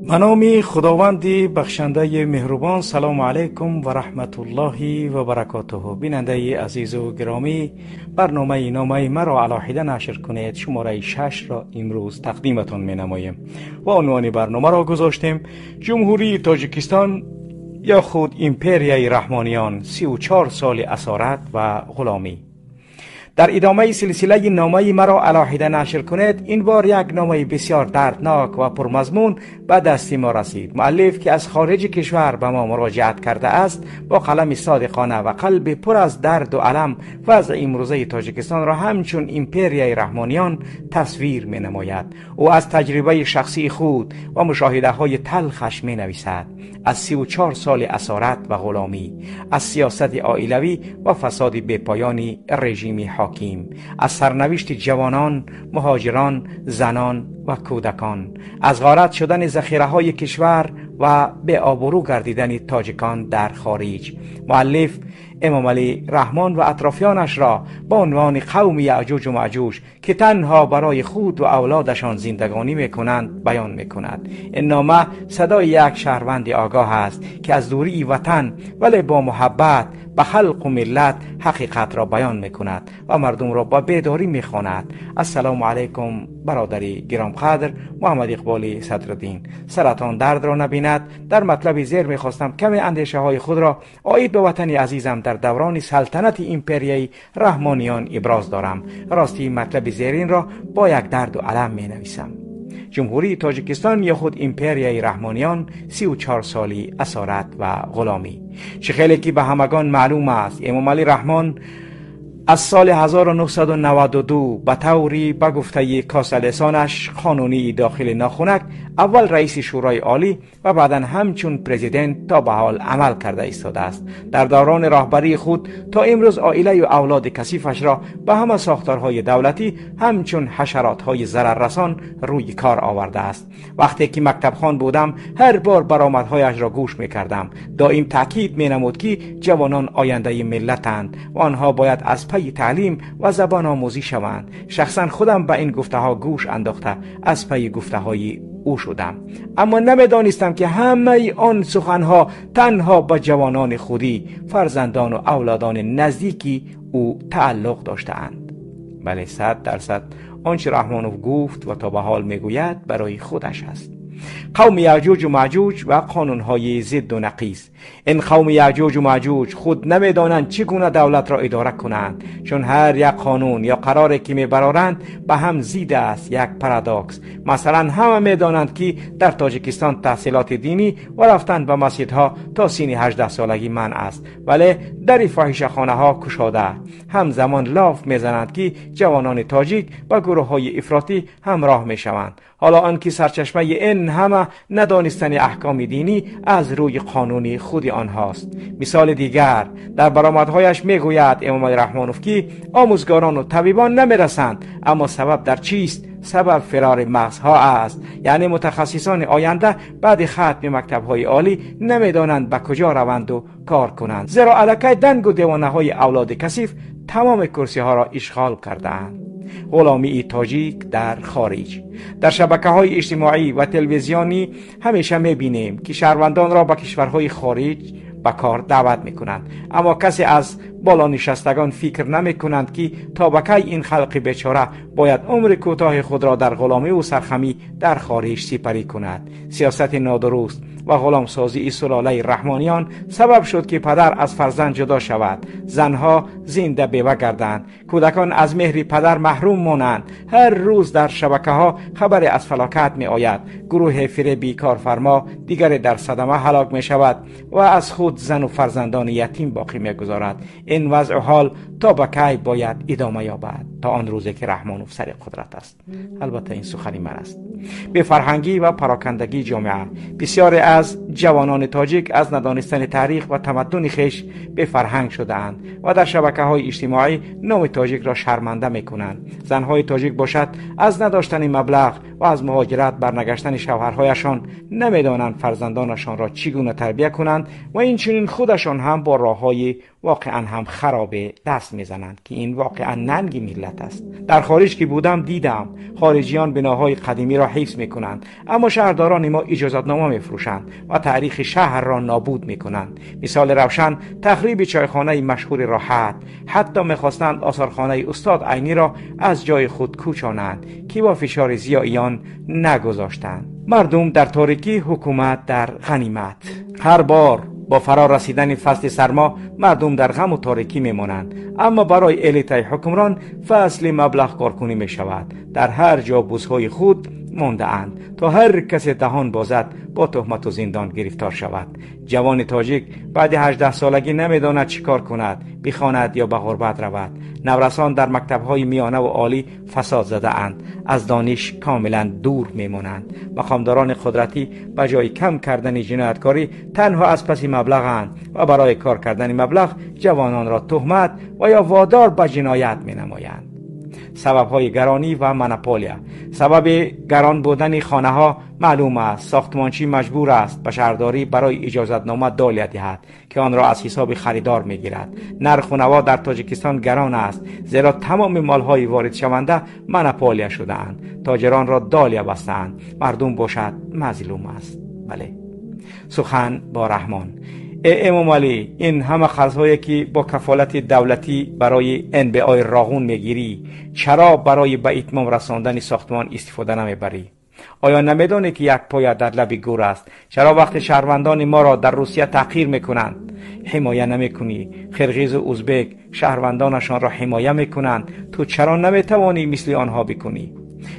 Ба номи Худованди бахшандаи меҳрубон. Салому алайкум ва раҳматуллоҳи ва баракотуҳу. Бинандаи азизу гиромӣ, барномаи номаи маро алоҳида нашр кунед шумораи 6-ро имрӯз тақдиматон менамоем ва унвони барномаро гузоштем Ҷумҳурии Тоҷикистон ё худ империяи Раҳмониён, 34 соли асорат ва ғуломӣ. Дар идомаи силсилаи номаи маро алоҳида нашр кунед, ин бор як номаи бисёр дарднок ва пурмазмун ба дасти мо расид. Муаллиф, ки аз хориҷи кишвар ба мо муроҷиат кардааст, бо қалами содиқона ва қалби пур аз дарду алам вазъи имрӯзаи Тоҷикистонро ҳамчун империяи Раҳмониён тасвир менамояд. Ӯ аз таҷрибаи шахсии худ ва мушоҳидаҳои талхаш менависад. Аз 34 соли асорат ва ғуломӣ, аз сиёсати оилавӣ ва фасоди бепоёни режими ҳоким, аз сарнавишти ҷавонон, муҳоҷирон, занон ва кӯдакон, аз ғорат шудани захираҳои кишвар ва беобрӯ гардидани тоҷикон дар хориҷ. Муаллиф Эмомалӣ Раҳмон ва атрофиёнашро ба унвони қавми Яъҷуҷу Маъҷуҷ, ки танҳо барои худ ва авлодашон зиндагонӣ мекунанд, баён мекунад. Ин нома садои як шаҳрванди огоҳ аст, ки аз дурии ватан вале бо муҳаббат ба халқу миллат ҳақиқатро баён мекунад ва мардумро ба бедорӣ мехонад. Ассалому алайкум, бародари гиромқадр Муҳаммад Иқболи Садриддин. Саратон дардро набинад. Дар матлаби зер мехостам каме андешаҳои худро оид ба ватани азизам дар даврони салтанати империяи Раҳмониён иброз дорам. Рости матлаби зеринро бо як дарду алам менависам. Ҷумҳурии Тоҷикистон ё худ империяи Раҳмониён, 34 соли асорат ва ғуломӣ. Чӣ хеле ки ба ҳамагон маълум аст, Эмомалӣ Раҳмон аз соли 1992 ба таври ба гуфтаи косалесонаш қонунии дохили нохунак аввал раиси Шӯрои Олӣ ва баъдан ҳамчун президент то ба ҳол амал карда истодааст. Дар даврони роҳбарии худ то имрӯз оилаю авлоди касифашро ба ҳама сохторҳои давлатӣ ҳамчун ҳашаротҳои зараррасон рӯи кор овардааст. Вақте ки мактабхон будам, ҳар бор баромадҳояшро гӯш мекардам. Доим таъкид менамуд, ки ҷавонон ояндаи миллатанд ва онҳо бояд аз пайи таълим ва забономӯзӣ шаванд. Шахсан худам ба ин гуфтаҳо гӯш андохта аз пайи гуфтаҳои ӯ шудам, аммо намедонистам, ки ҳамаи он суханҳо танҳо ба ҷавонони худӣ, фарзандону авлодони наздики ӯ тааллуқ доштаанд. Бале, 100% он чи Раҳмонов гуфт ва то ба ҳол мегӯяд, барои худаш аст. Қавми Яъҷуҷу Маъҷуҷ ва қонунҳои зидду нақиз. Ин қавми Яъҷуҷу Маъҷуҷ худ намедонанд чӣ гуна давлатро идора кунанд, чун ҳар як қонун ё қароре ки мебароранд, ба ҳам зид аст. Як парадокс. Масалан, ҳама медонанд, ки дар Тоҷикистон таҳсилоти динӣ ва рафтан ба масҷидҳо то синни 18 солагӣ манъ аст, вале дари фоҳишахонаҳо кушода. Ҳамзамон лоф мезананд, ки ҷавонони тоҷик ба гурӯҳҳои ифротӣ ҳамроҳ мешаванд, ҳоло он ки сарчашмаи ин ҳама надонистани аҳкоми динӣ аз рӯи қонуни худи онҳост. Мисоли дигар: дар баромадҳояш мегӯяд Эмомалӣ Раҳмонов, ки омӯзгорону табибон намерасанд. Аммо сабаб дар чист? Сабаб фирори мағзҳо аст, яъне мутахассисони оянда баъди хатми мактабҳои олӣ намедонанд ба куҷо раванду кор кунанд, зеро аллакай дангу девонаҳои авлоди касиф тамоми курсиҳоро ишғол кардаанд. Ғуломии тоҷик дар хориҷ. Дар шабакаҳои иҷтимоӣ ва телевизионӣ ҳамеша мебинем, ки шаҳрвандонро ба кишварҳои хориҷ ба кор даъват мекунанд, аммо касе аз болонишастагон фикр намекунанд, ки то ба кай ин халқи бечора бояд умри кӯтоҳи худро дар ғуломиву сархамӣ дар хориҷ сипарӣ кунад. Сиёсати нодуруст ва ғуломсозии сулолаи Раҳмониён сабаб шуд, ки падар аз фарзанд ҷудо шавад, занҳо зинда бева гарданд, кӯдакон аз меҳри падар маҳрум монанд. Ҳар рӯз дар шабакаҳо хабаре аз фалокат меояд. Гурӯҳе фиреби корфармо, дигаре дар садама ҳалок мешавад ва аз худ зану фарзандони ятим боқӣ мегузорад. Ин вазъу ҳол то ба кай бояд идома ёбад? То он рӯзе ки Раҳмонов сари қудрат аст. Албатта, ин сухани ман аст. Бефарҳангӣ ва парокандагии ҷомеа. Бисёре аз ҷавонони тоҷик аз надонистани таърих ва тамаддуни хеш бефарҳанг шудаанд ва дар шабакаҳои иҷтимоӣ номи тоҷикро шарманда мекунанд. Занҳои тоҷик бошад, аз надоштани маблағ ва аз муҳоҷират барнагаштани шавҳарҳояшон намедонанд фарзандонашонро чӣ гуна тарбия кунанд ва инчунин худашон ҳам бо роҳҳои واقعا هم خرابه دست میزنند که این واقعا ننگ ملت است. در خارج که بودم دیدم خارجیان بناهای قدیمی را حفظ میکنند، اما شهرداران ما اجازتنامه میفروشند و تاریخ شهر را نابود میکنند. مثال روشن تخریب چایخانه مشهور راحت، حتی میخواستند آثارخانه استاد عینی را از جای خود کوچانند که با فشار زیاییان نگذاشتند. مردم در تاریکی، حکومت در غنیمت. هر بار با فرا رسیدن فصل سرما مردم در غم و تاریکی میمانند، اما برای الیتای حکمران فصل مبلغ کارکنی می شود. در هر جا بوزهای خود مانده اند تا هر کس دهان بازد با تهمت و زندان گرفتار شود. جوان تاجیک بعد 18 سالگی نمیداند چیکار کند، بخواند یا به غربت رود. نورسان در مکتب‌های میانه و عالی فساد زده اند، از دانش کاملا دور میمانند. مقامداران قدرتی به جای کم کردن جنایتکاری تنها از پس مبلغ اند و برای کار کردن مبلغ جوانان را تهمت و یا وادار به جنایت مینمایند. سبب های گرانی و مناپولیا. سبب گران بودن خانه ها معلوم است. ساختمانچی مجبور است به شهرداری برای اجازتنامه دالیه دهد که آن را از حساب خریدار میگیرد. نرخ نوا در تاجیکستان گران است، زیرا تمام مالهای وارد شونده مناپولیا شده اند. تاجران را دالیه بستند، مردم باشد مظلوم است. بله، سخن با رحمان. ای امام علی، این همه قرض‌هایی که با کفالت دولتی برای NBA راغون میگیری، چرا برای به اتمام رساندن ساختمان استفاده نمیبری؟ آیا نمیدانی که یک پایه در لب گور است؟ چرا وقت شهروندان ما را در روسیه تحقیر میکنند حمایه نمیکنی؟ قرقیز و ازبک شهروندانشان را حمایه میکنند، تو چرا نمیتوانی مثل آنها بکنی؟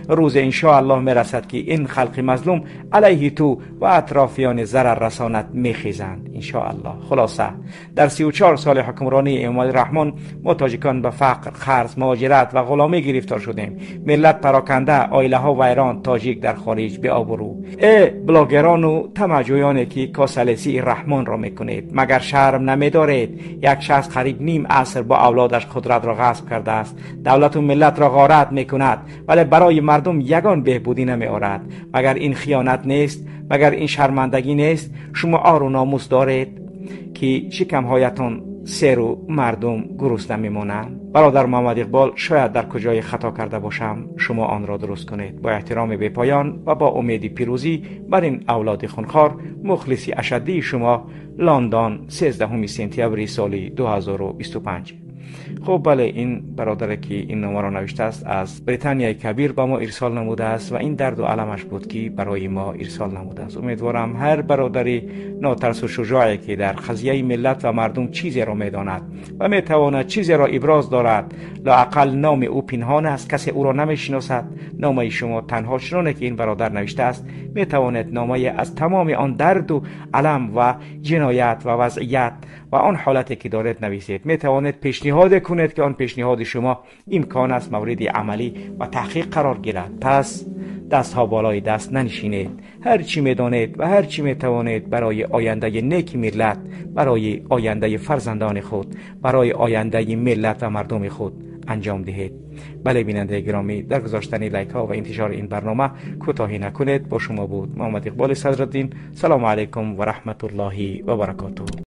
روز انشاءالله میرسد که این خلق مظلوم علیه تو و اطرافیان ضرر رسانت میخیزند انشاءالله. خلاصه در 34 سال حکمرانی امام رحمان ما تاجیکان به فقر، قرض، مهاجرت و غلامی گرفتار شدیم. ملت پراکنده، عایله ها ویران، تاجیک در خارج به آبرو. ای بلاگران و تمجویانی که کاسلسی رحمان را میکنید، مگر شرم نمیدارید؟ یک شخص قریب نیم عصر با اولادش قدرت را غصب کرده است، دولت و ملت را غارت میکند، ولی برای مردم یگان بهبودی نمی آورد. مگر این خیانت نیست؟ مگر این شرمندگی نیست؟ شما آر و ناموس دارید که شکمهایتان سیر و مردم گرسنه میمانند؟ برادر محمد اقبال، شاید در کجای خطا کرده باشم، شما آن را درست کنید. با احترام بی پایان و با امید پیروزی بر این اولاد خونخوار، مخلصی اشدی شما، لندن، 13 سپتامبر سال 2025. خب بله، این برادر که این نامه را نوشته است از بریتانیای کبیر به ما ارسال نموده است و این درد و المش بود که برای ما ارسال نموده است. امیدوارم هر برادری ناترس و شجاعی که در قضیه ملت و مردم چیزی را میداند و میتواند چیزی را ابراز دارد، لااقل نام او پنهان است، کسی او را نمیشناسد، نامه شما تنها چنانه که این برادر نوشته است میتواند نامه از تمام آن درد و الم و جنایت و وضعیت و آن حالتی که دارد نویسید. میتواند پیشنهاد کنید که آن پیشنهاد شما امکان است مورد عملی و تحقیق قرار گیرد. پس دست ها بالای دست ننشینید. هر چی میدانید و هر چی میتوانید برای آینده نیک ملت، برای آینده فرزندان خود، برای آینده ملت و مردم خود انجام دهید. بله بیننده گرامی، در گذاشتن لایک ها و انتشار این برنامه کوتاهی نکنید. با شما بود محمد اقبال صدرالدین. سلام علیکم و رحمت الله و برکاته.